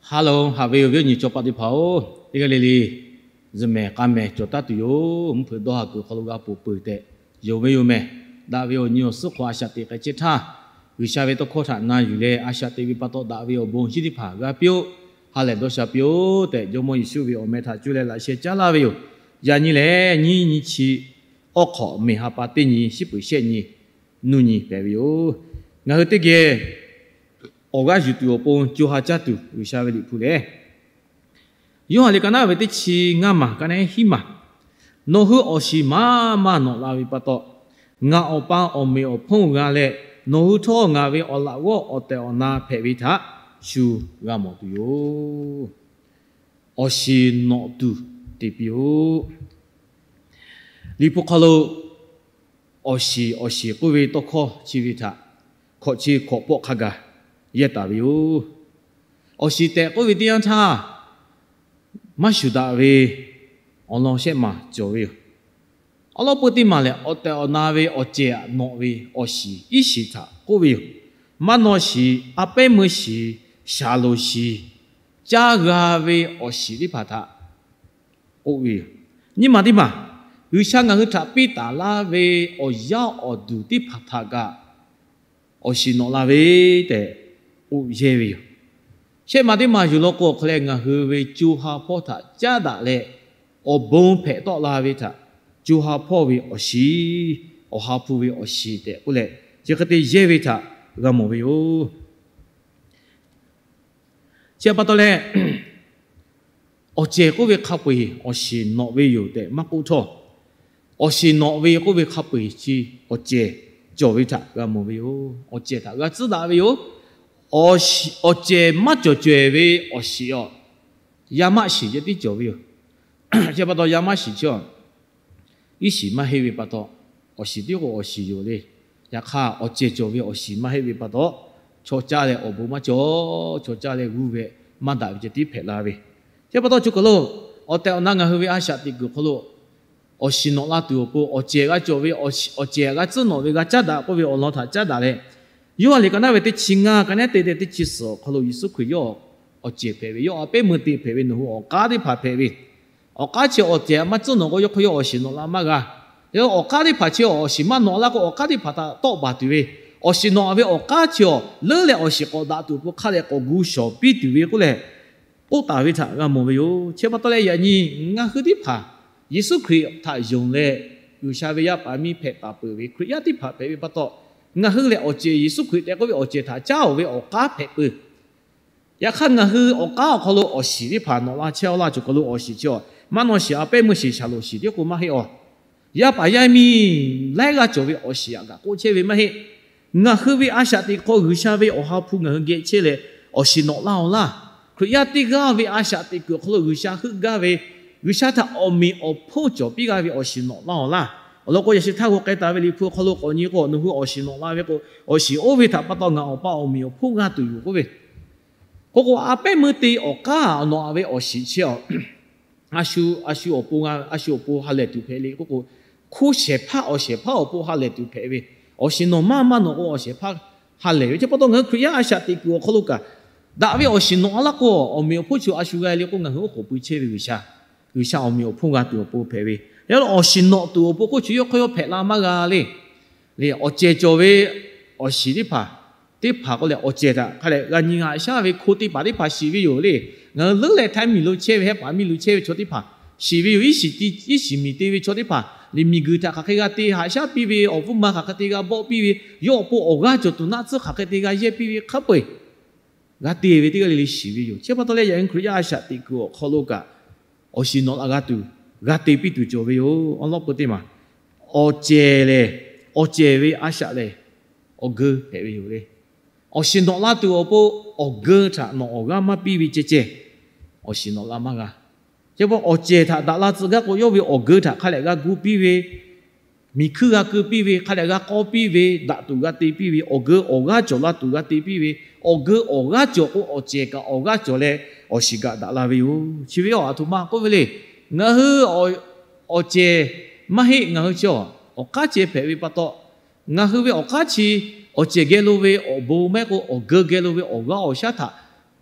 Hello, haꞈ ve awˬ viˉ awˬ nyi cawˬ paˆ teˇ hpaˍ-oˬ, teˇ g'aˇ le le zuhˬ mehˍ k'a mehˍ cawˬ taˉ tuˬ yoˬ. Mvuhˇ hpeuꞈ dawˇ ha kuiˬ hk'aw lo g'a ponˬ peuˬ tehꞈ yonˍ ve yoˬ mehˍ. Daꞈ ve awˬ nyi awˬ suhˉ hk'aw a shaꞈ teꞈ k'ai chehˇ htaˇ, G'uiˬsha ve tawˇ hkawˇ htaꞈ na yuˬ leh a shaꞈ teꞈ ve pa taw daꞈ ve awˬ bon awˬ shinˉ teˇ hpaˍ g'a piˇ-oˆ. Ha lehˬ dawˇ sha piˇ-oˆ tehꞈ, Jawˇmawˇ Yeˍsuˆ ve awˬ meh htaꞈ cuˇ leh laꞈ sheh caˉ laˇ ve yoˬ. Yaꞈ nyi lehˬ, nyiˇ nyi chi awˬ hk'awꞈ, miˬ ha pa teˇ nyi, shiˉ peuˍ shehˆ nyi, nuˇ nyi hpehꞈ ve yoˬ. Ngaˬ hui teˇ geh awˬ g'aˇ yuˬ tuˬ awˬ pon co ha caˇ tuˬ G'uiˬsha ve Liꞈ hpu lehˬ, Yoˇhanˬ liꞈ ka naˉ ve teˇ chi ngaˇ maˬ ka naˉ hiˉ maˬ, Nawˬ hui awˬ shiˍ maˇ maˇ nawꞈ la ve pa taw, ngaˬ Awˬ pa awˬ meꞈ awˬ hponˇ g'a leh, nawˬ hui htawˇ ngaˬ ve awˬ laꞈ g'awˇ awˬ tehˬ awˬ na hpehꞈ ve htaꞈ shu g'a mawˬ tuˬ yoˬ. Awˬ shiˍ nawꞈ tuˬ te piˇ-oˆ. Liꞈ hpu hk'aw lo awˬ shiˍ awˬ shiˍ k'oˆ ve tawˇ hkawˇ chi ve htaꞈ hkawꞈ chi hkawꞈ pawˆ hk'a gaˬ yehˇ taˍ ve yoˬ. Awˬ shiˍ tehꞈ k'oˆ ve teˇ yanˇ htaˇ, maˇ shuˍ daꞈ ve awˬ lawn shehˆ maˬ cawˬ ve yoˬ. Awˬ lawn peu teˇ maˬ lehˬ, awˬ tehˬ awˬ na ve awˬ cehˬ htaꞈ nawꞈ ve awˬ shiˍ iˉ shiˍ htaꞈ k'oˆ ve yoˬ. Maˇ nawꞈ shiˍ, a pehˉ meuˇ shiˍ, shaˍ loˍ shiˍ, caˇ g'a ve awˬ shiˍ teˇ hpaˍ htaꞈ k'oˆ ve yoˬ. Nyiˇ maˬ teˇ maˬ, G'uiˬsha ngaˬ hui htaꞈ piˇ taˍ laˇ ve awˬ yaˇ awˬ duˬ teˇ hpaˍ htaꞈ kaꞈ awˬ shiˍ nawꞈ la ve tehꞈ k'oˆ yehˇ ve yoˬ. Shehˆ maˬ teˇ maˬ yuˬ law k'o, awˬ hk'aw leh ngaˬ hui ve co ha hpawˇ htaꞈ caˉ daꞈ leh, awˬ bon hpehꞈ tawˆ la ve htaꞈ co ha hpawˇ ve awˬ shiˍ, Awˬ ha hpu ve awˬ shiˍ tehꞈ k'oˆ leh, chi hk'e te yehˇ ve htaꞈ g'a mawˬ ve yoˬ. Chi pa taw leh, awˬ cehˬ k'oˆ ve hk'a peu-eˬ awˬ shiˍ nawꞈ ve yoˬ tehꞈ maˇ k'oˆ htawˇ, awˬ shiˍ nawꞈ ve k'oˆ ve hk'a peu-eˬ chi awˬ cehˬ cawˬ ve htaꞈ g'a mawˬ ve yoˬ. Awˬ cehˬ htaꞈ g'a tcuhˉ daꞈ ve yoˬ. Awˬ cehˬ maˇ cawˬ cawehˬ ve awˬ shiˍ-aˬ, yaˇ maˆ shiˍ ceh tiˉ cawˬ ve yoˬ. Chi pa taw yaˇ maˆ shiˍ chi-aˬ, iˉ shiˍ maˇ heˆ ve pa taw, awˬ shiˍ tiˉ k'o awˬ shiˍ yoˬ le. Yaꞈ hk'aˇ, awˬ cehˬ cawˬ ve awˬ shiˍ maˇ heˆ ve pa taw, chaw caˇ leh awˬ bon maˇ cawˬ, chaw caˇ leh g'uˇ ve maˇ daꞈ ve ceh tiˉ hpehꞈ la ve. Chi pa taw, co kaˬ lo awˬ tehˬ awˬ na ngaˬ hui ve a shaꞈ teꞈ kuiˬ awˬ hk'aw lo awˬ shiˍ nawꞈ la tuˬ awˬ pon, awˬ cehˬ g'a cawˬ ve, awˬ cehˬ g'a tcuhˉ nawꞈ ve g'a caˉ daꞈ k'oˆ ve awˬ lawn htaꞈ caˉ daꞈ leh, Yoˇhanˬ liꞈ ka naˉ ve teˇ chi ngaˇ, ka naˉ te te teˇ chi suhˍ awˬ hk'aw lo Yeˍsuˆ Hkriꞈ yawˇ awˬ cehˬ hpehꞈ ve, yawˇ a pehˉ meuˇ te hpehꞈ ve, nawˬ hui awˬ k'aˉ teˇ hpaˍ hpehꞈ ve, awˬ k'aˉ chi awˬ cehˬ maˇ tcuhˉ nawꞈ k'o, yawˇ hk'aw yawˇ awˬ shiˍ nawꞈ la maˇ g'a. Yawˇ awˬ k'aˉ teˇ hpaˍ chi awˬ shiˍ maˇ nawꞈ la k'o, awˬ k'aˉ teˇ hpaˍ htaꞈ tawˆ baˬ tuˬ ve, awˬ shiˍ nawꞈ ve awˬ k'aˉ chi-aˬ leuˉ leh awˬ shiˍ k'awꞈ daꞈ tuˬ awˬ pon hk'a dehꞈ k'awꞈ gu shawˍ piˇ tuˬ ve k'oˆ leh, k'oˆ taˍ ve htaꞈ g'a mawˬ ve yoˬ. Chi pa taw leh yaꞈ nyi ngaˬ hui teˇ hpaˍ Yeˍsuˆ Hkriꞈ htaꞈ yonˍ leh, G'uiˬsha ve yaˇ paˍ miˇ hpehꞈ taˍ peuˬ ve Hkriꞈ yaˇ teˇ hpaˍ hpehꞈ ve pa taw, ngaˬ hui lehˬ awˬ cehˬ, Yeˍsuˆ Hkriꞈ tehꞈ k'oˆ ve awˬ cehˬ htaꞈ caˉ-oˬ ve awˬ k'aˉ hpehꞈ peuˬ. Yaꞈ hk'aˇ, ngaˬ hui awˬ k'aˉ awˬ hk'aw lo awˬ shiˍ teˇ hpaˍ nawꞈ la chehˇ-oˆ laˇ. Cawˬ kaˬ lo awˬ shiˍ chi-aˬ, maˇ nawꞈ shiˍ, a pehˉ meuˇ shiˍ, shaˍ loˍ shiˍ tiˉ k'o maˇ heˆ-aˬ. Yaˇ paˍ yaˇ miˇ laiˉ g'aˇ cawˬ ve awˬ shiˍ htaꞈ kaꞈ k'oˆ chehˇ ve maˇ heˆ. Ngaˬ hui ve a shaꞈ teꞈ hk'aw G'uiˬsha ve Awˬ ha hpu ngaˬ hui geh chehˇ leh awˬ shiˍ nawꞈ laˇ-oˬ laˇ. Hkriꞈ yaˇ teˇ g'aˇ ve a shaꞈ teꞈ kuiˬ awˬ hk'aw lo G'uiˬsha heuˆ gaˇ ve, G'uiˬsha htaꞈ awˬ meꞈ awˬ hponˇ cawˬ piˇ g'a ve awˬ shiˍ nawꞈ laˇ-oˬ laˇ. Awˬ lawn k'o, yaꞈ sheh htaˇ g'aw k'ai taˍ ve Liꞈ hpu awˬ hk'aw lo k'awꞈ nyi k'o, nawˬ hui awˬ shiˍ nawꞈ la ve k'o, awˬ shiˍ oˇ ve htaꞈ pa taw ngaˬ Awˬ pa awˬ meꞈ awˬ hponˇ g'a tuˬ yoˬ k'oˆ ve. K'o k'o, a pehˉ meuˇ te awˬ k'aˉ nawꞈ-a ve awˬ shiˍ chi-aˬ, a shu, a shu awˬ pon, a shu awˬ pon ha lehˬ tuˬ hpehꞈ le k'oˆ k'o, hkunˉ shehˍ hpaˇ awˬ shehˍ hpaˇ awˬ pon ha lehˬ tuˬ hpehꞈ ve, awˬ shiˍ nawꞈ maˇ maˇ nawꞈ k'o awˬ shehˍ hpaˇ ha lehˬ ve. Chi pa taw ngaˬ hui Hkriꞈ yaˇ a shaꞈ teꞈ kuiˬ awˬ hk'aw lo kaꞈ, daꞈ ve awˬ shiˍ nawꞈ-a laˇ k'o, awˬ meꞈ awˬ hponˇ chi a shu g'a le k'o, ngaˬ hui oˉ k'oˍ pui chehˇ ve G'uiˬsha, G'uiˬsha awˬ meꞈ awˬ hponˇ g'a tuˬ awˬ pon hpehꞈ ve. Yaꞈ hk'aˇ, awˬ shiˍ nawꞈ tuˬ awˬ pon hk'oˆ chi yawˇ hk'aw yawˇ hpehꞈ la maˇ g'a le. Lehˬ, awˬ cehˬ cawˬ ve awˬ shiˍ teˇ hpaˍ, teˇ hpaˍ k'o lehˬ, awˬ cehˬ htaꞈ hk'a lehˬ g'a nyi g'a shaˉ ve hko teˇ hpaˍ teˇ hpaˍ shiˍ ve yoˬ le. Ngaˬ hui leuˉ leh htaiˍ miˬ lo chehˇ ve, hehˉ paˍ miˇ lo chehˇ ve chaw teˇ hpaˍ shiˍ ve yoˬ. Iˉ shiˍ, iˉ shiˍ miˬ te ve chaw teˇ hpaˍ lehˬ, miˬguiˬ htaꞈ hk'aˬ hk'e g'a te haꞈ shaˉ piˇ ve, awˬ vuˉ ma hk'aˬ hk'e te g'a bawˆ piˇ ve, yawˇ awˬ pon awˬ g'aˇ cawˬ tuˬ naˆ tsuhˇ hk'aˬ hk'e te g'a yehˇ piˇ ve hk'a peu-eˬ g'a te ve teˇ g'aˇ le le shiˍ ve yoˬ. Chi pa taw leh, yaꞈ nyi Hkriꞈ yaˇ a shaꞈ teꞈ kuiˬ awˬ hk'aw lo kaꞈ, awˬ shiˍ nawꞈ la g'a tuˬ, g'a te piˇ tuˬ cawˬ ve yoˬ. Awˬ lawn peu teˇ maˬ, awˬ cehˬ lehˬ, awˬ cehˬ ve a shaꞈ lehˬ, awˬ geu hpehꞈ ve yoˬ le. Awˬ shiˍ nawꞈ la tuˬ awˬ pon awˬ geu htaꞈ nawˬ awˬ g'aˇ maˇ piˇ ve ceh ceh, awˬ shiˍ nawꞈ la maˇ g'a. Chi pa taw awˬ cehˬ htaꞈ daꞈ la tcuh gaˇ k'o, yawˇ ve awˬ geu htaꞈ hk'a lehˬ g'a gu piˇ ve, miˬ hkuiˇ g'a keu piˇ ve, hk'a dehꞈ g'a k'awˇ piˇ ve, daꞈ tuˬ g'a te piˇ ve, awˬ geu awˬ g'aˇ cawˬ la tuˬ g'a te piˇ ve, awˬ geu awˬ g'aˇ cawˬ k'o, awˬ cehˬ kaꞈ awˬ g'aˇ cawˬ leh awˬ shiˍ kaꞈ daꞈ la ve yoˬ. Chi ve awˬ a htoꞈ ma k'oˆ ve le. Ngaˬ hui awˬ cehˬ maˇ heˆ, ngaˬ hui chi awˬ k'aˉ ceh hpehꞈ ve pa taw, ngaˬ hui ve awˬ k'aˉ chi awˬ cehˬ geh lo ve awˬ bon maˇ heˆ k'o, awˬ geu geh lo ve awˬ g'aˇ awˬ shaˉ htaꞈ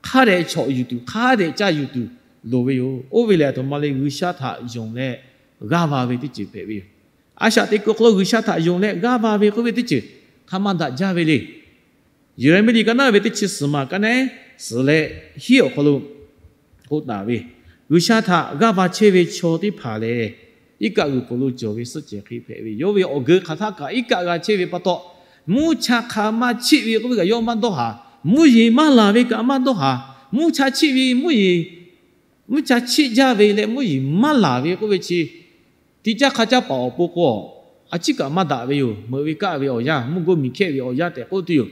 hk'a hk'a dehꞈ chawꞈ yuˬ tuˬ, hk'a dehꞈ caˇ yuˬ tuˬ loˍ ve yoˬ. Oˇ ve lehˬ, aˬ htoꞈ ma le, G'uiˬsha htaꞈ yonˍ leh g'aˇ va ve teˇ ceuˬ hpehꞈ ve yoˬ. A shaꞈ teꞈ kuiˬ awˬ hk'aw lo G'uiˬsha htaꞈ yonˍ leh g'aˇ va ve k'oˆ ve teˇ ceuˬ hk'a maˇ daꞈ jaˇ ve le. Yeˍraˍmiˆ liꞈ ka naˉ ve teˇ chi suhˍ maˬ ka naˉ suhˍ leh hiˉ awˬ hk'aw lo k'oˆ taˍ ve, G'uiˬsha htaꞈ g'aˇ va chehˇ ve chaw teˇ hpaˍ lehˬ, iˉ kaˆ g'uiˬ pfuhˍ lo cawˬ ve suhˆ cehˬ hk'e hpehꞈ ve yoˬ. Yawˇ ve awˬ geu hk'aˬ htaˆ kaꞈ iˉ kaˆ g'a chehˇ ve pa taw, mvuhˇ cha hk'a maˇ chiˆ ve k'oˆ ve kaꞈ yawˇ maˇ dawˇ haˍ. Mvuhˇ yeˬ maˇ laˬ ve kaꞈ maˇ dawˇ haˍ. Mvuhˇ cha chiˆ ve, mvuhˇ yeˬ, mvuhˇ cha chiˆ jaˇ ve leh mvuhˇ yeˬ maˇ laˬ ve k'oˆ ve chi, tiꞈ caˇ hk'a caˇ paˍ awˬ pon k'o, a ciˉ kaꞈ maˇ daꞈ ve yoˬ. Meuꞈ ve kaˆ ve awˬ yanˇ, mvuhˇ goˇ miˬ hkehˇ ve awˬ yanˇ tehꞈ k'oˆ tuˬ yoˬ.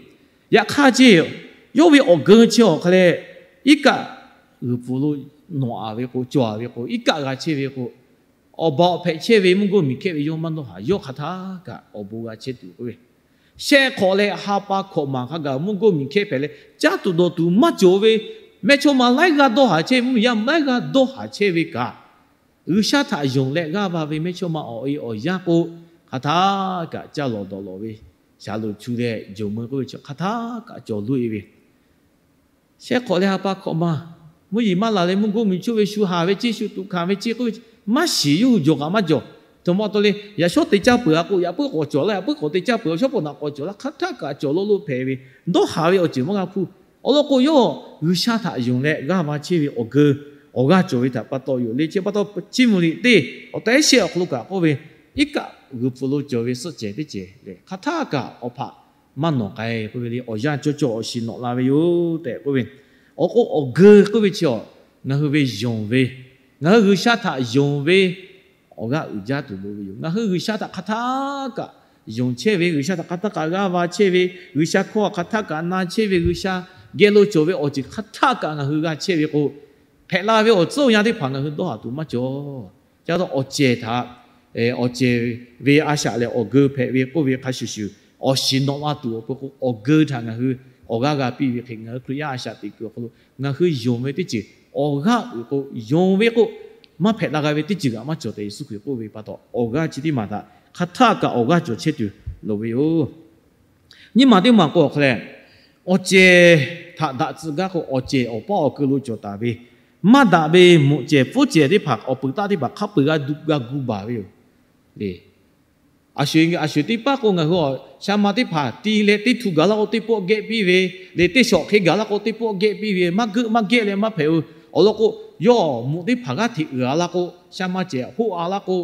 Yaꞈ hk'aˇ ceˇ, yawˇ ve awˬ geu chi awˬ hk'a leh, iˉ kaˆ g'uiˬ pfuhˍ lo nawꞈ a ve k'o, cawˬ a ve k'o, iˉ kaˆ g'a chehˇ ve k'o, awˬ baˬ awˬ hpehꞈ chehˇ ve mvuhˇ goˇ miˬ hkehˇ ve yawˇ maˇ dawˇ haˍ. Yawˇ hk'aˬ htaˆ kaꞈ awˬ bon g'a chehˇ tuˬ k'oˆ ve, shehˆ hk'awꞈ leh ha pa hkawꞈ maˬ hk'a gaˬ mvuhˇ goˇ miˬ hkehˇ hpehꞈ leh, caˇ tuˬ dawˬ tuˬ maˇ cawˬ ve, mehˇchawˇma laiˉ g'aˇ dawˇ haˍ chehˇ, mvuhˇmiˬ yaˇ laiˉ g'aˇ dawˇ haˍ chehˇ ve kaꞈ, G'uiˬsha htaꞈ yonˍ leh g'aˇ va ve mehˇchawˇma awˬ e awˬ yanˇ k'o, hk'aˬ htaˆ kaꞈ caˇ lawˬ dawˬ lawˬ ve, shaˍ loˍ chu leh jawˬ meuˇ k'oˆ ve chi hk'aˬ htaˆ kaꞈ cawˬ loˇ e ve, shehˆ hk'awꞈ leh ha pa hkawꞈ maˬ, mvuhˇ yeˬ maˇ laˬ leh mvuhˇ goˇ miˬ choˇ ve shu haˍ ve ceˇ, shu tuꞈ hkanˍ ve ceˇ k'oˆ ve, maˇ shiˍ yawˇ hui jawˬ kaꞈ maˇ jawˬ. Htoꞈ ma taw le, yaꞈ shawˉ te caˇ peuˬ a k'o, yaꞈ puiˉ k'awꞈ cawˬ laˇ, yaꞈ puiˉ k'awꞈ te caˇ peuˬ a, shawˉ pawˍ naꞈ k'awꞈ cawˬ laˇ, hk'aˬ htaˆ kaꞈ cawˬ lawˇ lawˇ hpehꞈ ve, dawˇ haˍ ve awˬ ceuˬ maˇ g'a hpuˇ. Awˬ lawn k'o, yawˇ G'uiˬsha htaꞈ yonˍ leh g'aˇ va chehˇ ve awˬ geu awˬ g'aˇ cawˬ ve htaꞈ pa taw yoˬ le. Chi pa taw, Chiˇ mvuh liꞈ teˇ awˬ tehˉ shehˆ awˬ hk'aw lo kaꞈ k'oˆ ve, iˉ kaˆ g'uiˬ pfuhˍ lo cawˬ ve suhˆ cehˬ teˇ cehˬ lehˬ, hk'aˬ htaˆ kaꞈ awˬ hpaꞈ maˇ nawꞈ k'ai k'oˆ ve le. Awˬ yanˇ cawˇ cawˇ awˬ shiˍ nawꞈ la ve yoˬ tehꞈ k'oˆ ve, awˬ k'o awˬ geu k'oˆ ve chi a, ngaˬ hui ve yonˍ ve, ngaˬ hui G'uiˬsha htaꞈ yonˍ ve awˬ g'aˇ uiˍ jaˇ tuˬ loˍ ve yoˬ. Ngaˬ hui G'uiˬsha htaꞈ hk'aˬ htaˆ kaꞈ yonˍ chehˇ ve, G'uiˬsha htaꞈ hk'aˬ htaˆ kaꞈ g'aˇ va chehˇ ve, G'uiˬsha hkawˇ hk'aˬ htaˆ kaꞈ na chehˇ ve, G'uiˬsha geh lo cawˬ ve awˬ ceuˬ hk'aˬ htaˆ kaꞈ ngaˬ hui g'a chehˇ ve k'o, hpehꞈ la ve awˬ tcuhˉ awˬ yanˇ teˇ hpaˍ ngaˬ hui dawˇ haˍ tuˬ maˇ cawˬ. Ca taw awˬ cehˬ htaꞈ, awˬ cehˬ ve a shaꞈ lehˬ awˬ geu hpehꞈ ve k'oˆ ve hk'a shuˍ shuˍ, awˬ shiˍ nawꞈ la tuˬ awˬ pon k'o, awˬ geu htaꞈ ngaˬ hui awˬ g'aˇ g'a piˇ ve hk'e, ngaˬ hui Hkriꞈ yaˇ a shaꞈ teꞈ kuiˬ awˬ hk'aw lo ngaˬ hui yonˍ ve teˇ ceuˬ, awˬ g'aˇ uiˍ k'o, yonˍ ve k'o, maˇ hpehꞈ la g'a ve teˇ ceuˬ kaꞈ maˇ cawˬ tehꞈ Yeˍsuˆ Hkriꞈ k'oˆ ve pa taw, awˬ g'aˇ chi teˇ maˬ htaꞈ hk'aˬ htaˆ kaꞈ awˬ g'aˇ cawˬ chehˇ tuˬ loˍ ve yoˬ. Nyiˇ maˬ teˇ maˬ k'o awˬ hk'aw lehˬ, awˬ cehˬ htaꞈ daꞈ tcuh gaˇ k'o, awˬ cehˬ awˬ paˇ awˬ keu lo cawˬ taˍ ve, maˇ daꞈ ve mvuhꞈ cehˬ pfuhˇ cehˬ teˇ hpaˍ, awˬ peuˬ taˆ teˇ hpaˍ hk'a peu-eˬ g'a duꞈ g'a gu baˬ ve yoˬ le. A shu, a shu teˇ paˉ k'o ngaˬ hui a, sha ma teˇ hpaˍ ti leh teˇ htu gaˬ laˇ k'o teˇ pawˆ gehˆ piˇ ve, leh teˇ shawˍ hk'e gaˬ laˇ k'o teˇ pawˆ gehˆ piˇ ve, maˇ geuˆ maˇ gehˆ leh maˇ hpehꞈ-o. Awˬ lawn k'o, yawˇ mvuhꞈ teˇ hpaˍ g'aˇ hteꞈ uiˍ a laˇ k'o, sha ma cehˬ hoˆ a laˇ k'o,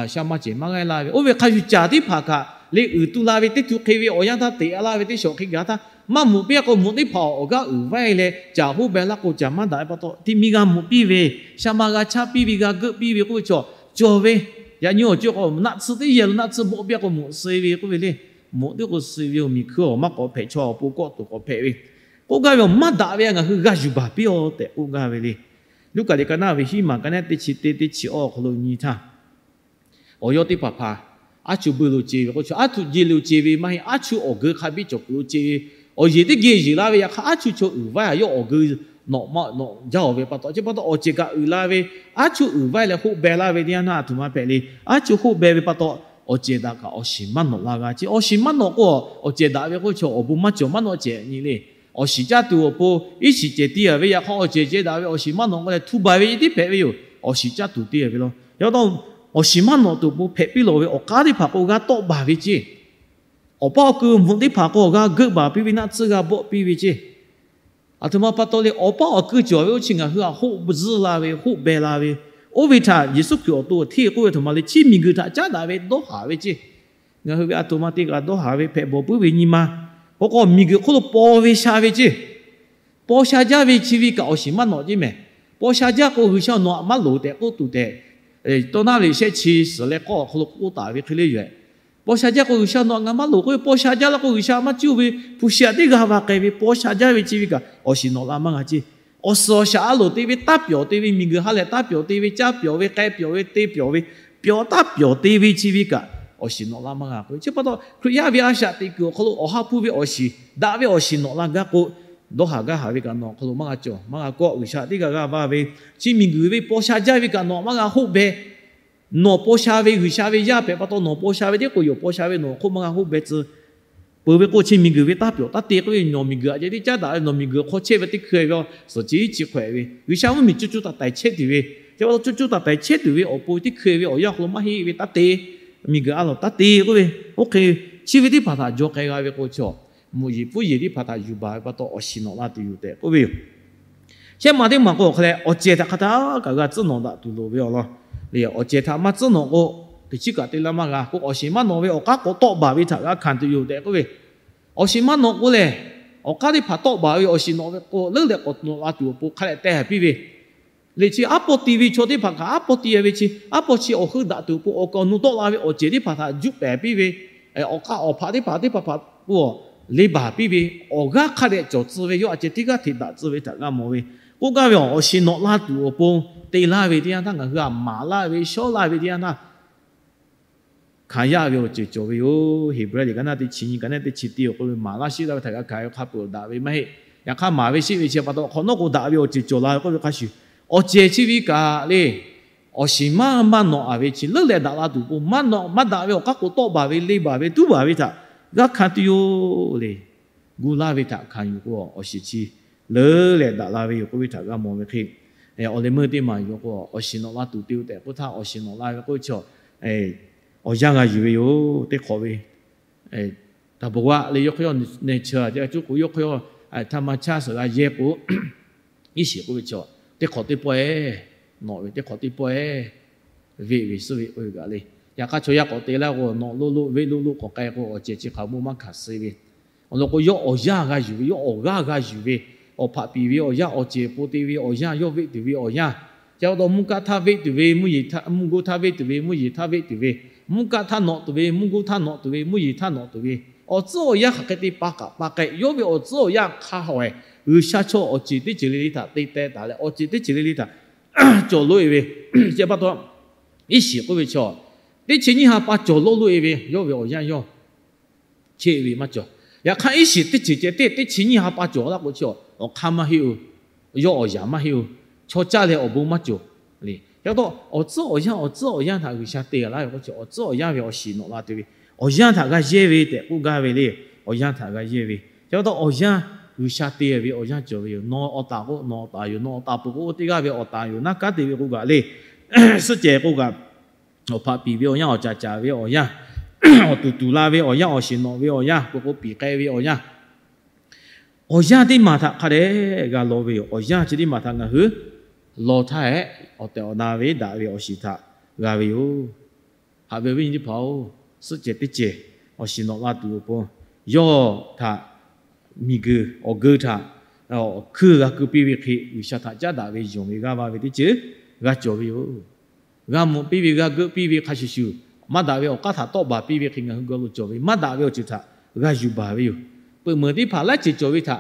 sha ma cehˬ maˇ g'aˇ laˇ ve, oˇ ve hk'a shuˍ caˬ teˇ hpaˍ kaꞈ le uiˍ tu la ve teˇ htu hk'e ve awˬ yanˇ htaˇ teꞈ a laˇ ve teˇ shawˍ hk'e gaˬ htaˇ, maˇ mvuhꞈ piˇ a k'o mvuhꞈ teˇ hpaˍ awˬ g'aˇ uiˍ vaiˇ leh caˬ hoˆ beh laˇ k'o caˬ maˇ daꞈ ve pa taw, ti mi g'a mvuhꞈ piˇ ve, sha ma g'a chaˇ piˇ ve, g'a geuˆ piˇ ve k'oˆ ve chaw cawˬ ve. Yaꞈ nyi awˬ ceuˬ k'o naˆ tsuhˇ teˇ yehˬ lo naˆ tsuhˇ bawˆ piˇ a k'o mvuhꞈ suh ve k'oˆ ve le. Mvuhꞈ teˇ k'o suh ve yoˬ, miˬ hkui awˬ maˇ k'awꞈ hpehꞈ, chaw awˬ pon kawˆ tuˬ k'awꞈ hpehꞈ ve, k'oˆ gaˇ ve awˬ maˇ daꞈ ve a ngaˬ hui g'a yuˬ baˬ piˇ-a tehꞈ k'oˆ gaˇ ve le. Luˉkaꞈ liꞈ ka naˉ ve hiˉ maˬ ka naˉ teˇ chi teˇ, teˇ chi awˬ awˬ hk'aw lo nyi htaˇ, awˬ yawˇ teˇ hpaˍ hpaˍ aˉ chu beuˆ lo ce ve k'o, chaw aˉ htuꞈ jeˬ lo ce ve maˇ heˆ. Aˉ chu awˬ geu hk'a biˇ cawˬ kuiˬ lo ce ve, awˬ yeˬ teˇ geh yeˬ laˇ ve yaꞈ hk'aˇ, aˉ chu chaw uiˍ vaiˇ a yawˇ awˬ geu nawꞈ maˇ nawꞈ jaˇ-oˬ ve pa taw, chi pa taw awˬ cehˬ kaꞈ uiˍ la ve, aˉ chu uiˍ vaiˇ leh hoˆ beh laˇ ve teˇ yanˇ htaˇ, a htoꞈ ma hpehꞈ le. Aˉ chu hoˆ beh ve pa taw, awˬ cehˬ daꞈ kaꞈ awˬ shiˍ maˇ nawꞈ la g'a ce. Awˬ shiˍ maˇ nawꞈ k'o, awˬ cehˬ daꞈ ve k'oˆ chaw awˬ bon maˇ cawˬ, maˇ nawꞈ cehˬ nyi le. Awˬ shiˍ caˇ tuˬ awˬ pon iˉ shiˍ cehˬ te a ve yaꞈ hk'aˇ, awˬ cehˬ ceh daꞈ ve awˬ shiˍ maˇ nawꞈ k'o leh htu baˬ ve ceh tiˉ hpehꞈ ve yoˬ. Awˬ shiˍ caˇ tuˬ te a ve law. Yaꞈ hk'aˇ, awˬ shiˍ maˇ nawꞈ tuˬ awˬ pon hpehꞈ piˇ lawˬ ve awˬ k'aˉ teˇ hpaˍ k'o g'a tawˆ baˬ ve ce. Awˬ paˇ awˬ keu mvuhꞈ teˇ hpaˍ k'o g'a geuˆ baˬ piˇ ve, naˆ tsuhˇ g'a bawˆ piˇ ve ce. A htoꞈ ma pa taw le, awˬ paˇ awˬ keu cawˬ ve oˇ chi ngaˬ hui a hoˆ zuhˇ la ve, hoˆ beh la ve, oˇ ve htaꞈ Yeˍsuˆ Hkriꞈ awˬ to hteˇ k'oˆ ve htoꞈ ma le, chi miˬguiˬ htaꞈ caˉ daꞈ ve dawˇ haˍ ve ce. Ngaˬ hui ve a htoꞈ ma te kaꞈ dawˇ haˍ ve hpehꞈ bawˬ puiˉ ve nyi ma. K'o k'o miˬguiˬ hk'oˆ lo paw ve sha ve ce. Paw sha jaˇ ve chi ve kaꞈ awˬ shiˍ maˇ nawꞈ ce mehˍ. Paw sha jaˇ k'o G'uiˬsha nawꞈ aꞈ maˇ loˍ tehꞈ k'oˆ tuˬ tehꞈ, tawˇ naˉ ve shehˆ chi suhˍ leh k'awˇ awˬ hk'aw lo k'oˆ taˍ ve hk'e le yoˬ. Paw sha jaˇ k'o G'uiˬsha nawꞈ aꞈ ngaˬ maˇ loˍ k'oˆ ve, paw sha jaˇ laˇ k'o G'uiˬsha maˇ cuˇ ve, hpu shi aꞈ teˇ g'aˇ va k'ai ve paw sha jaˇ ve chi ve kaꞈ awˬ shiˍ nawꞈ la maˇ g'a ce. Awˬ suhˍ awˬ shaꞈ a loˍ te ve, taˇ pyawˬ te ve, miˬguiˬ ha lehˬ taˇ pyawˬ te ve, caˇ pyawˬ ve, k'ai pyawˬ ve, te pyawˬ ve, pyawˬ taˇ pyawˬ te ve chi ve kaꞈ awˬ shiˍ nawꞈ la maˇ g'a k'o, chi pa taw Hkriꞈ yaˇ ve a shaꞈ teꞈ kuiˬ awˬ hk'aw lo Awˬ ha hpu ve awˬ shiˍ, daꞈ ve awˬ shiˍ nawꞈ la gaˇ k'o, dawˇ haˍ gaˇ haˍ ve kaꞈ nawˬ awˬ hk'aw lo maˇ g'a cawˬ, maˇ g'a kawˆ, G'uiˬsha teˇ g'aˇ g'aˇ va ve, chi miˬguiˬ ve paw sha jaˇ ve kaꞈ nawˬ maˇ g'a hoˆ beh. Nawˬ paw sha ve G'uiˬsha ve yaˇ hpehꞈ pa taw, nawˬ paw sha ve teˇ k'o yoˬ, paw sha ve nawˬ hk'oˆ maˇ g'a hoˆ beh tcuh. Peuˬ ve k'o chi miˬguiˬ ve taˇ pyawˬ taˇ te k'oˆ ve, nawˬ miˬguiˬ aꞈ ceh teˇ caˉ daꞈ ve, nawˬ miˬguiˬ hk'aw chehˇ ve teˇ hkui ve suhˍ chi iˉ chi hk'awehꞈ ve G'uiˬsha mvuhˇmiˬ co co taiˍ taiˍ chehˇ tuˬ ve, chi pa taw co co taiˍ taiˍ chehˇ tuˬ ve awˬ pon teˇ hkui ve awˬ yanˇ hk'aw lo maˇ heˆ ve taˇ te, miˬguiˬ a lawˬ taˇ te k'oˆ ve, oˇ hk'e chi ve teˇ hpaˍ htaꞈ jaw k'ai g'a ve k'o chaw, mvuhˇ yeˬ puiˉ yeˬ teˇ hpaˍ htaꞈ yuˬ baˬ ve pa taw awˬ shiˍ nawꞈ la tuˬ yoˬ tehꞈ k'oˆ ve yoˬ. Shehˆ ma teˇ maˬ k'o hk'a leh awˬ cehˬ htaꞈ hk'a htaˇ kaꞈ g'a tcuhˉ nawꞈ daꞈ tuˬ loˍ ve awˬ lawn le. Awˬ cehˬ htaꞈ maˇ tcuhˉ nawꞈ k'o, teˇ chiˉ kaꞈ te laˇ maˇ g'a k'o, awˬ shiˍ maˇ nawꞈ ve awˬ k'aˉ k'awꞈ tawˆ baˬ ve htaꞈ g'a hkanˍ tuˬ yoˬ tehꞈ k'oˆ ve. Awˬ shiˍ maˇ nawꞈ k'o lehˬ, awˬ k'aˉ teˇ hpaˍ tawˆ baˬ ve awˬ shiˍ nawꞈ ve k'o, leuˉ leh k'awꞈ nawꞈ la tuˬ awˬ pon hk'a leh te piˇ ve le. Chi aˉ pawˇ ti ve chaw teˇ hpaˍ kaꞈ aˉ pawˇ ti ve chi, aˉ pawˇ chi awˬ hui daꞈ tuˬ awˬ pon awˬ kaˍ awˬ nu tawˆ la ve awˬ cehˬ teˇ hpaˍ htaꞈ juˆ pehˍ piˇ ve, awˬ k'aˉ awˬ hpaꞈ teˇ hpaˍ teˇ hpaˍ hpaˍ k'o leh baˬ piˇ ve, awˬ g'aˇ hk'a dehꞈ cawˬ tcuh ve yawˇ a ceh teˇ g'aˇ hteꞈ daꞈ tcuh ve htaꞈ g'a mawˬ ve. K'oˆ gaˇ ve awˬ shiˍ nawꞈ la tuˬ awˬ pon te laˇ ve teˇ yanˇ htaˇ ngaˬ hui a maˍ laˇ ve shawˉ laˇ ve teˇ yanˇ htaˇ hkanˍ yaˇ ve awˬ ceuˬ cawˬ ve yoˬ. Heˍbrehˇ liꞈ ka naˇ teˇ chi nyi ka naˇ teˇ chi ti awˬ k'oˆ ve maˍ laˇ sheˆ laˇ ve htaꞈ g'a hkanˍ ve hk'a peuˬ daꞈ ve maˇ heˆ. Yaꞈ hk'aˇ maˍ ve sheˆ ve chi pa taw hk'awꞈ nawˉ k'o daꞈ ve awˬ ceuˬ cawˬ la ve k'oˆ ve hk'a shuˍ, awˬ cehˬ chi ve kaꞈ le, awˬ shiˍ maˇ maˇ nawꞈ a ve chi leuˉ leh daꞈ la tuˬ awˬ pon maˇ nawꞈ maˇ daꞈ ve awˬ k'aˉ k'o tawˆ baˬ ve le baˬ ve tuˉ baˬ ve htaꞈ g'a hkanˍ tuˬ yoˬ le. Gu laˇ ve htaꞈ hkanˍ yuˬ k'o awˬ shiˍ chi leuˉ leh daꞈ la ve yoˬ k'oˆ ve htaꞈ g'a mawˬ ve hk'e, awˬ leh meuˇ teˇ maˬ yoˬ k'o awˬ shiˍ nawꞈ la tuˬ te-o tehꞈ k'oˆ htaˇ awˬ shiˍ nawꞈ la ve k'oˆ ve chi awˬ yanˇ g'a yuˬ ve yoˬ. Teˇ hk'awꞈ ve တၢ်ဘဝ le, yawˇ hk'aw yawˇ နေရာ ceh a cuˇ k'o yawˇ hk'aw yawˇ ธรรมชาติ suhˍ g'a yehˇ k'o, iˉ shiˍ k'oˆ ve chi teˇ hk'awꞈ teˇ pawehˇ nawꞈ ve, teˇ hk'awꞈ teˇ pawehˇ veˆ ve suhˉ ve k'oˆ ve kaꞈ le. Yaꞈ hk'aˇ chaw yaˇ k'awꞈ te laˇ k'o nawꞈ loˆ loˆ veˆ loˆ loˆ k'awꞈ k'ai k'o awˬ cehˬ chi hk'aˬ bon maˇ hkanˍ suh ve. Awˬ lawn k'o yawˇ awˬ yanˇ g'a yuˬ ve, yawˇ awˬ g'aˇ g'a yuˬ ve, awˬ hpaꞈ piˍ ve awˬ yanˇ, awˬ cehˬ po te ve awˬ yanˇ, yawˇ veˆ tuˬ ve awˬ yanˇ, chi pa taw mvuhˇ kaˆ htaˇ veˆ tuˬ ve mvuhˇ yeˬ htaˇ, mvuhˇ goˇ htaˇ veˆ tuˬ ve mvuhˇ yeˬ htaˇ veˆ tuˬ ve, mvuhˇ kaˆ htaˇ nawꞈ tuˬ ve mvuhˇ goˇ htaˇ nawꞈ tuˬ ve mvuhˇ yeˬ htaˇ nawꞈ tuˬ ve, awˬ tcuhˉ awˬ yanˇ hk'aˬ hk'e te pa kaꞈ pa k'ai, yawˇ ve awˬ tcuhˉ awˬ yanˇ hk'a hawˍ-ehˍ G'uiˬsha chaw awˬ ceuˬ teˇ ceuˬ le le htaꞈ te teh taˍ leh awˬ ceuˬ teˇ ceuˬ le le htaꞈ cawˬ loꞈ-e ve, chi pa taw iˉ shiˍ k'oˆ ve chi teˇ chi nyiˇ ha pa cawˬ loꞈ loꞈ-e ve yawˇ ve awˬ yanˇ yawˇ cheˆ ve maˇ cawˬ. Yaꞈ hk'aˇ iˉ shiˍ teˇ ceuˬ ceh teˇ teˇ chi nyiˇ ha pa cawˬ laˇ k'o chi awˬ hk'aˇ maˇ heˆ-oˬ. Yawˇ awˬ yanˇ maˇ heˆ-oˬ. Chaw caˇ leh awˬ bon maˇ cawˬ le. Chi pa taw awˬ tcuhˉ awˬ yanˇ, awˬ tcuhˉ awˬ yanˇ htaꞈ G'uiˬsha te g'a laˇ ve k'o chi awˬ tcuhˉ awˬ yanˇ ve awˬ shiˍ nawꞈ la tuˬ ve awˬ yanˇ htaꞈ g'a yehˇ ve tehꞈ k'oˆ gaˇ ve le. Awˬ yanˇ htaꞈ g'a yehˇ ve chi pa taw awˬ yanˇ G'uiˬsha te ve awˬ yanˇ cawˬ ve yoˬ. Nawˬ awˬ taˍ k'o nawˬ awˬ taˍ yoˬ, nawˬ awˬ taˍ peuˬ k'o teˇ g'aˇ ve awˬ taˍ yoˬ, naˇ kanˉ te ve k'o kaꞈ le, suhˆ cehˬ k'o kaꞈ awˬ hpaꞈ piˍ ve awˬ yanˇ, awˬ caˍ caˍ ve awˬ yanˇ, awˬ tuˬ tuˬ la ve awˬ yanˇ, awˬ shiˍ nawꞈ ve awˬ yanˇ, peuˬ k'o piˍ k'ai ve awˬ yanˇ, awˬ yanˇ teˇ maˬ htaꞈ hk'a dehꞈ g'a law ve yoˬ. Awˬ yanˇ chi teˇ maˬ htaꞈ ngaˬ hui law htaˇ-ehˍ awˬ tehˬ awˬ na ve daꞈ ve awˬ shiˍ htaꞈ g'a ve yoˬ. Haꞈ ve awˬ viˉ nyi teˇ hpaˍ-oˬ, suhˆ cehˬ teˇ cehˬ awˬ shiˍ nawꞈ la tuˬ awˬ pon yawˇ htaꞈ miˬguiˬ awˬ geu htaꞈ awˬ hkuiˇ g'a keu piˇ ve hk'e G'uiˬsha htaꞈ caˉ daꞈ ve yonˍ ve g'aˇ va ve teˇ ceuˬ g'a cawˬ ve yoˬ. G'a mawˬ piˇ ve g'a geuˆ piˇ ve hk'a shuˍ shuˍ, maˇ daꞈ ve awˬ k'aˉ htaꞈ tawˆ baˬ piˇ ve hk'e ngaˬ hui g'a lo cawˬ ve maˇ daꞈ ve awˬ ceuˬ htaꞈ g'a yuˬ baˬ ve yoˬ. Peuˬ meunˍ teˇ hpaˍ laiˉ ceuˬ cawˬ ve htaꞈ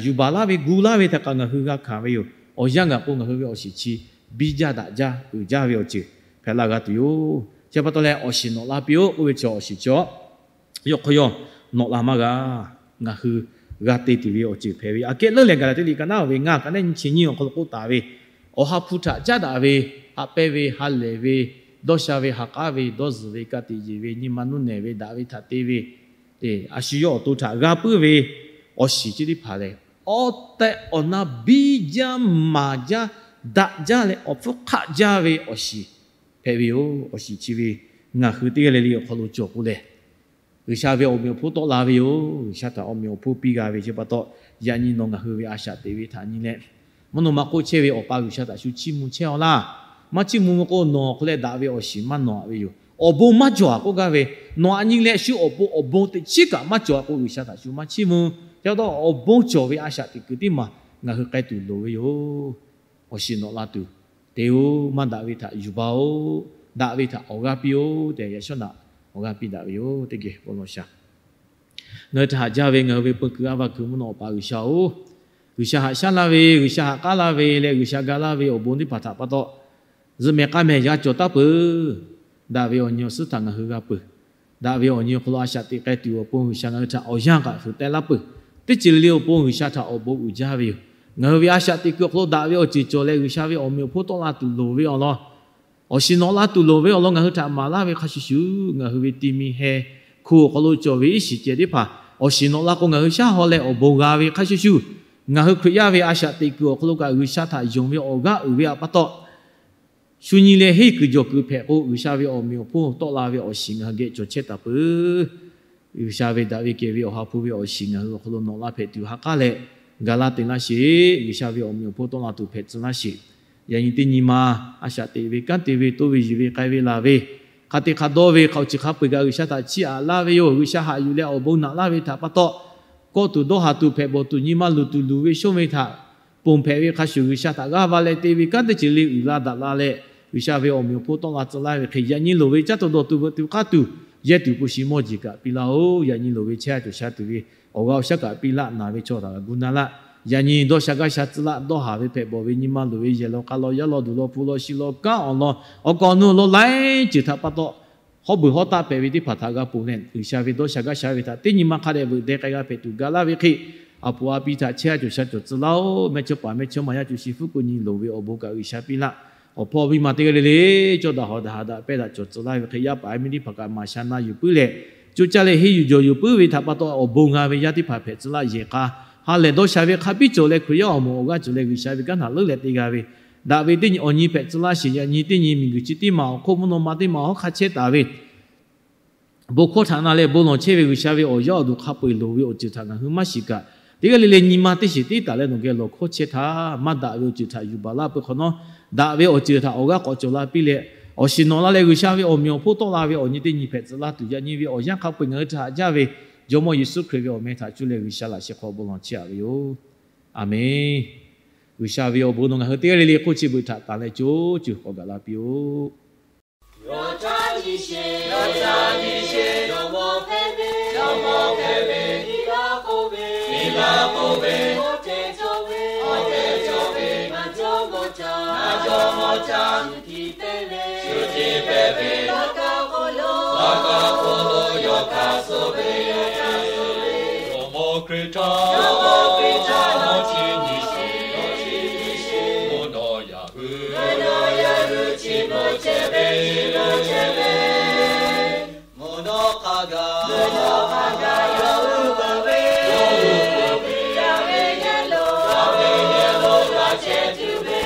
yuˬ baˬ laˇ ve gu laˇ ve htaꞈ kaꞈ ngaˬ hui g'a hkanˍ ve yoˬ. Awˬ yanˇ gaˬ k'o ngaˬ hui ve awˬ shiˍ chi biˇ jaˇ daꞈ jaˇ uiˍ jaˇ ve awˬ ceuˬ hpehꞈ la g'a tuˬ yoˬ. Chi pa taw leh awˬ shiˍ nawꞈ la piˇ-oˆ k'oˆ ve chi awˬ shiˍ chi yawˇ hk'aw yawˇ nawꞈ la maˇ g'a. Ngaˬ hui g'a te tuˬ ve awˬ ceuˬ hpehꞈ ve aꞈ kehˉ leuˉ leh Gaˍlaˍtiˆ liꞈ ka naˉ ve ngaˇ ka naˉ nyi chi nyiˇ awˬ hk'aw lo k'oˆ taˍ ve, awˬ ha hpu htaꞈ caˉ daꞈ ve, haꞈ pehnˇ ve, ha lehˬ ve, dawˇ sha ve, ha k'aˉ ve, dawˇ zuhˬ ve, ka tiꞈ yeˬ ve, nyi ma nuˇ nehˬ ve, daꞈ ve htaꞈ te ve, a shu yawˇ awˬ to htaꞈ g'a puiˉ ve awˬ shiˍ chi teˇ hpaˍ lehˬ, awˬ tehˬ awˬ na biˇ jaˇ maˍ jaˇ daꞈ jaˇ leh awˬ hpfuhˇ hk'aˆ jaˇ ve awˬ shiˍ hpehꞈ ve yoˬ. Awˬ shiˍ chi ve ngaˬ hui teˇ g'aˇ le le awˬ hk'aw lo cawˬ k'o lehˬ, G'uiˬsha ve awˬ meꞈ awˬ hponˇ tawˆ la ve yoˬ. G'uiˬsha htaꞈ awˬ meꞈ awˬ hponˇ piˇ g'a ve chi pa taw, yaꞈ nyi nawˬ ngaˬ hui ve a shaꞈ teꞈ ve htaꞈ nyi leh, mvuhˇ naw ma hk'oˆ chehˇ ve Awˬ pa G'uiˬsha htaꞈ shu chiˇ mvuh chehˇ-aw laˇ. Maˇ chiˇ mvuh ve k'o nawˬ hk'e leh daꞈ ve awˬ shiˍ maˇ nawꞈ ve yoˬ. Awˬ bon maˇ cawˬ-a k'oˆ gaˇ ve, nawˬ aꞈ nyi leh shu awˬ pon awˬ bon teꞈ chiˉ kaꞈ maˇ cawˬ-a k'o G'uiˬsha htaꞈ shu maˇ chiˇ mvuh. Chi pa taw awˬ bon cawˬ ve a shaꞈ teꞈ kuiˬ teˇ maˬ ngaˬ hui k'ai tuˬ loˍ ve yoˬ. Awˬ shiˍ nawꞈ la tuˬ te-o. Maˇ daꞈ ve htaꞈ yuˬ baˬ-oˬ. Daꞈ ve htaꞈ awˬ g'aˇ piˇ-oˆ tehꞈ yaꞈ shawˉ naꞈ awˬ g'aˇ piˇ daꞈ ve yoˬ. Teˇ geh bon lawˬ shaˍ. Ngaˬ hui htaꞈ haꞈ jaˇ ve ngaˬ hui ve peu kuiˬ a va kuiˬ mvuhˇ naw Awˬ pa G'uiˬsha-oˬ, G'uiˬsha haꞈ shaˉ laˇ ve, G'uiˬsha haꞈ k'aˉ laˇ ve leh G'uiˬsha ga laˇ ve awˬ bon teˇ hpaˍ htaꞈ pa taw, zuhꞈ mehˍ k'a mehˍ g'a cawˬ taˉ peuˬ. Daꞈ ve awˬ nyi awˬ suhˉ htaꞈ ngaˬ hui g'a peuˬ. Daꞈ ve awˬ nyi awˬ hk'aw lo a shaꞈ teꞈ k'ai tuˬ awˬ pon G'uiˬsha ngaˬ hui htaꞈ awˬ yanˇ kaꞈ fuiˍ teh laˇ peuˬ. Teˇ ceuˬ le le awˬ pon G'uiˬsha htaꞈ awˬ bon uiˍ jaˇ ve yoˬ. Ngaˬ hui ve a shaꞈ teꞈ kuiˬ awˬ hk'aw lo daꞈ ve awˬ ceuˬ cawˬ leh G'uiˬsha ve awˬ meꞈ awˬ hponˇ tawˆ la tuˬ loˍ ve awˬ lawn, awˬ shiˍ nawꞈ la tuˬ loˍ ve awˬ lawn ngaˬ hui htaꞈ maˍ laˇ ve hk'a shuˍ shuˍ, ngaˬ hui ve ti mi heh hko awˬ hk'aw lo cawˬ ve iˉ shiˍ ceh teˇ hpaˍ awˬ shiˍ nawꞈ la k'o, ngaˬ hui shaˉ haw leh awˬ bon g'a ve hk'a shuˍ shuˍ, ngaˬ hui Hkriꞈ yaˇ ve a shaꞈ teꞈ kuiˬ awˬ hk'aw lo kaꞈ G'uiˬsha htaꞈ yonˍ ve awˬ g'aˇ uiˍ ve htaꞈ pa taw, shu nyi leh henˇ kuiˬ jawˬ kuiˬ hpehꞈ k'o, G'uiˬsha ve awˬ meꞈ awˬ hponˇ tawˆ la ve awˬ shiˍ ngaˬ hui geh cawˬ chehˇ taˍ peuˬ. G'uiˬsha ve daꞈ ve kehˬ ve Awˬ ha hpu ve awˬ shiˍ ngaˬ hui awˬ hk'aw lo nawꞈ la hpehꞈ tuˬ ha k'aˉ leh, ga laˇ te laˇ sheˍ. G'uiˬsha ve awˬ meꞈ awˬ hponˇ tawˆ la tuˬ hpehꞈ tcuh laˇ sheˍ. Yaꞈ nyi teˇ nyi ma a shaꞈ teꞈ ve, kanˉ te ve, toˇ ve, yuˬ ve, k'ai ve, laˬ ve, hk'a te hk'a dawˇ ve, hk'a awˬ chi hk'a peu-eˬ kaꞈ G'uiˬsha htaꞈ chiˇ aꞈ laˇ ve yoˬ. G'uiˬsha haꞈ yuˬ leh awˬ bon naꞈ laˇ ve htaꞈ pa taw, kawˆ tuˬ dawˇ haˍ tuˬ hpehꞈ bawˬ tuˬ nyi ma luˬ tuˬ luˬ ve shonˇ ve htaꞈ ponˬ hpehꞈ ve hk'a shuˍ, G'uiˬsha htaꞈ g'aˇ va leh te ve kanˉ teˇ ceuˬ le uiˍ la daꞈ la leh, G'uiˬsha ve awˬ meꞈ awˬ hponˇ tawˆ la tcuh laˇ ve hk'e, yaꞈ nyi loˍ ve caˉ tuˬ dawˬ tuˬ veuꞈ tuˬ k'aˇ tuˬ, yehˇ tuˬ hpu shi mawˇ jeˬ kaꞈ piˇ laˇ-oˬ. Yaꞈ nyi loˍ ve chehˇ sha cawˬ sha tuˬ ve awˬ g'aˇ awˬ shaˉ kaꞈ piˇ laˇ, naˬ ve chaw htaꞈ gu na laˇ. Yaꞈ nyi dawˇ sha gaˇ sha tcuh laˇ, dawˇ haˍ ve hpehꞈ bawˬ ve nyi ma loˍ ve yehˬ law k'a law yaˇ law duˬ law hpu law shi law kanˉ awˬ lawn awˬ kaw awˬ nu lo laiˉ ceuˬ htaꞈ pa taw, hawˉ beuˬ hawˉ taˆ hpehꞈ ve teˇ hpaˍ htaꞈ g'a ponˬ leh, G'uiˬsha ve dawˇ sha gaˇ sha ve htaꞈ teˇ nyi ma hk'a dehꞈ veuꞈ deh k'ai g'a hpehꞈ tuˬ ga laˇ ve hk'e, aˬ poˍ aˬ pi htaꞈ chehˇ sha cawˬ sha cawˬ tcuh laˇ-oˬ. Mehˇchawˇ paˍ mehˇchawˇma yaˇ co shi hpu ko nyi loˍ ve awˬ bon kaꞈ G'uiˬsha piˇ laˇ. Awˬ hpawˇ viˇ ma teˇ g'aˇ le le cawˇ daꞈ hawˍ daꞈ haꞈ daꞈ pehˇ daꞈ cawˬ tcuh laˇ ve hk'e, yaˇ paˍ miˇ teˇ hpaˍ kaꞈ maˍ sha na yuˬ puiˉ leh, co caˇ leh henˇ yuˬ jawˬ yuˬ puiˉ ve htaꞈ pa taw awˬ bon g'a ve yaˇ teˇ hpaˍ hpehꞈ tcuh laˇ yehˬ k'a ha lehˬ dawˇ sha ve hk'a biˇ cawˬ leh Hkriꞈ yaˇ awˬ moˍ awˬ g'aˇ cawˬ leh G'uiˬsha ve kanˉ htaꞈ leuˉ leh te g'a ve, daꞈ ve teˇ nyi awˬ nyi hpehꞈ tcuh laˇ sheˍ. Yaꞈ nyi teˇ nyi miˬguiˬ chi teˇ maˬ awˬ hk'oˆ mvuhˇ naw ma teˇ maˬ hawˉ hk'a chehˇ taˍ ve bon hkawˇ htaꞈ na leh bon lawˬ chehˇ ve G'uiˬsha ve awˬ yaˇ awˬ duˬ hk'a peu-eˬ loˍ ve awˬ ceuˬ htaꞈ ngaˬ hui maˇ shiˍ kaꞈ, teˇ g'aˇ le le nyi ma teˇ shiˍ tiˉ taˍ leh nawˬ geh lawˬ hkawˇ chehˇ htaˇ, maˇ daꞈ ve awˬ ceuˬ htaꞈ yuˬ baˬ laˇ peuˬ hk'awꞈ nawˉ, daꞈ ve awˬ ceuˬ htaꞈ awˬ g'aˇ k'awꞈ cawˬ la piˇ leh, awˬ shiˍ nawꞈ la leh G'uiˬsha ve awˬ meꞈ awˬ hponˇ tawˆ la ve awˬ nyi teˇ nyi hpehꞈ tcuh laˇ tuˬ, yaꞈ nyi ve awˬ yanˇ hk'a peu-eˬ ngaˬ hui htaꞈ haꞈ jaˇ ve Jawˇmawˇ Yeˍsuˆ Hkriꞈ ve awˬ meh htaꞈ cuˇ leh G'uiˬsha laꞈ sheh hk'aw bon lawˬ chehˇ-a ve yoˬ. Aˬmenˍ. G'uiˬsha ve awˬ bon nawˬ ngaˬ hui teˇ g'aˇ le le hk'oˆ chi beuꞈ htaꞈ tanˬ leh co ceuˬ k'awꞈ gaˬ la piˇ-oˆ. Yawˇ htaꞈ nyi sheˍ, yawˇ htaꞈ nyi sheˍ, jawˇmawˇ hpehꞈ ve, jawˇmawˇ hpehꞈ ve, piˇ laˇ k'oˆ ve, piˇ laˇ k'oˆ ve, awˬ tehˬ cawˬ ve, awˬ tehˬ cawˬ ve, maˇ jawˇmawˇ htaꞈ, maˇ jawˇmawˇ htaꞈ, shu htiˇ hpehꞈ ve, shu htiˇ hpehꞈ ve, laꞈ ka hk'oˆ lo, laꞈ ka hk'oˆ lo yawˇ hkanˍ suh ve, yawˇ hkanˍ suh ve, Jawˇmawˇ Hkriꞈ htaꞈ, Jawˇmawˇ Hkriꞈ htaꞈ nawˬ chi nyi sheˍ, nawˬ chi nyi sheˍ, mvuhˇ naw yaꞈ hui, mvuhˇ naw yaꞈ hui chi beuꞈ chehˇ ve, chi beuꞈ chehˇ ve, mvuhˇ naw hk'a gaˬ, mvuhˇ naw hk'a gaˬ yawˇ hui peuˬ ve, yawˇ hui peuˬ ve, yaˇ ve yehˬ lo, yaˇ ve yehˬ lo g'a chehˇ tuˬ ve,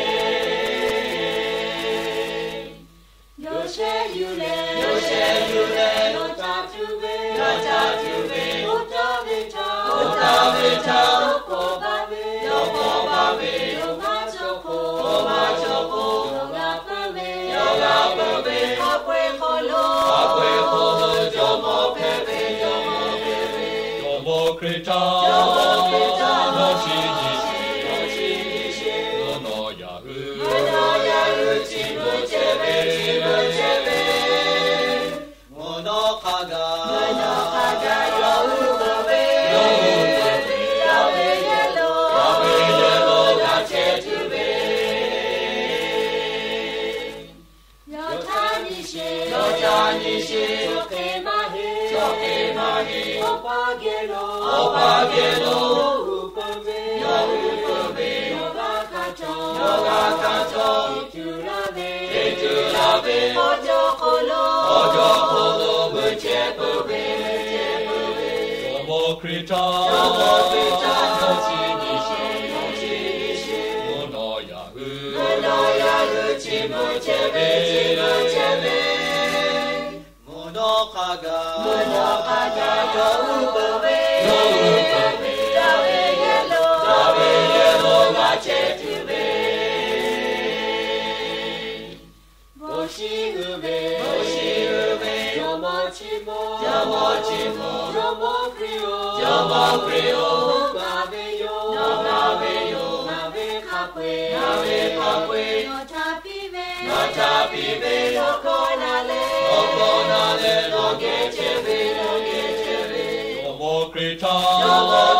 yawˇ shehˆ yuˬ leh, yawˇ shehˆ yuˬ leh, yawˇ caˇ tuˬ ve, yawˇ caˇ tuˬ ve, oˇ taˇ ve htaꞈ, oˇ taˇ ve htaꞈ, yawˇ k'awꞈ baˬ ve, yawˇ k'awꞈ baˬ ve, yawˇ maˇ cawˬ k'o, yawˇ maˇ cawˬ k'o, yawˇ g'a peuˬ ve, yawˇ g'a peuˬ ve, hk'a peu-eˬ hk'aw lo, hk'a peu-eˬ hk'aw lo Jawˇmawˇ hpehꞈ ve, Jawˇmawˇ hpehꞈ ve, Jawˇmawˇ Hkriꞈ htaꞈ, Jawˇmawˇ Hkriꞈ htaꞈ nawˬ chi nyi sheˍ, nawˬ chi nyi sheˍ, mvuhˇ naw yaꞈ hui, mvuhˇ naw yaꞈ hui chi beuꞈ chehˇ ve, chi beuꞈ chehˇ ve, mvuhˇ naw hk'a gaˬ, mvuhˇ naw hk'a gaˬ yawˇ hui peuˬ ve, yawˇ hui peuˬ ve, yaˇ ve yehˬ lo, yaˇ ve yehˬ lo g'a chehˇ tuˬ ve, yawˇ htaꞈ nyi sheˍ, yawˇ htaꞈ nyi sheˍ, chaw hk'e maˇ heˆ, chaw hk'e maˇ heˆ, Awˬ pa geh lo, Awˬ pa geh lo, yawˇ hui peuˬ ve, yawˇ hui peuˬ ve, yawˇ g'a hkanˍ cawˬ, yawˇ g'a hkanˍ cawˬ, teˇ ceuˬ laˇ ve, teˇ ceuˬ laˇ ve, k'awꞈ cawˬ hk'aw lo, k'awꞈ cawˬ hk'aw lo beuꞈ chehˇ peuˬ ve, beuꞈ chehˇ peuˬ ve, Jawˇmawˇ Hkriꞈ htaꞈ, Jawˇmawˇ Hkriꞈ htaꞈ nawˬ chi nyi sheˍ, nawˬ chi nyi sheˍ, mvuhˇ naw yaꞈ hui, mvuhˇ naw yaꞈ hui chi beuꞈ chehˇ ve, chi beuꞈ chehˇ ve, mvuhˇ naw hk'a gaˬ, mvuhˇ naw hk'a gaˬ yawˇ hui peuˬ ve, yawˇ hui peuˬ ve, yaˇ ve yehˬ lo, yaˇ ve yehˬ lo g'a chehˇ tuˬ ve, bon shiˍ uiˍ ve, bon shiˍ uiˍ ve, Jawˇmawˇ chi mawˇ, Jawˇmawˇ chi mawˇ, Jawˇmawˇ Hkriꞈ-oˬ, Jawˇmawˇ Hkriꞈ-oˬ, nawˬ ngaˬ ve yoˬ, nawˬ ngaˬ ve yoˬ, ngaˬ ve hk'a peu-eˬ, ngaˬ ve hk'a peu-eˬ, nawˬ htaꞈ piˇ ve, nawˬ htaꞈ piˇ ve, awˬ hkawˇ na leh, awˬ hkawˇ na leh, nawˬ geh chehˇ ve, nawˬ geh chehˇ ve, Jawˇmawˇ Hkriꞈ htaꞈ, Jawˇmawˇ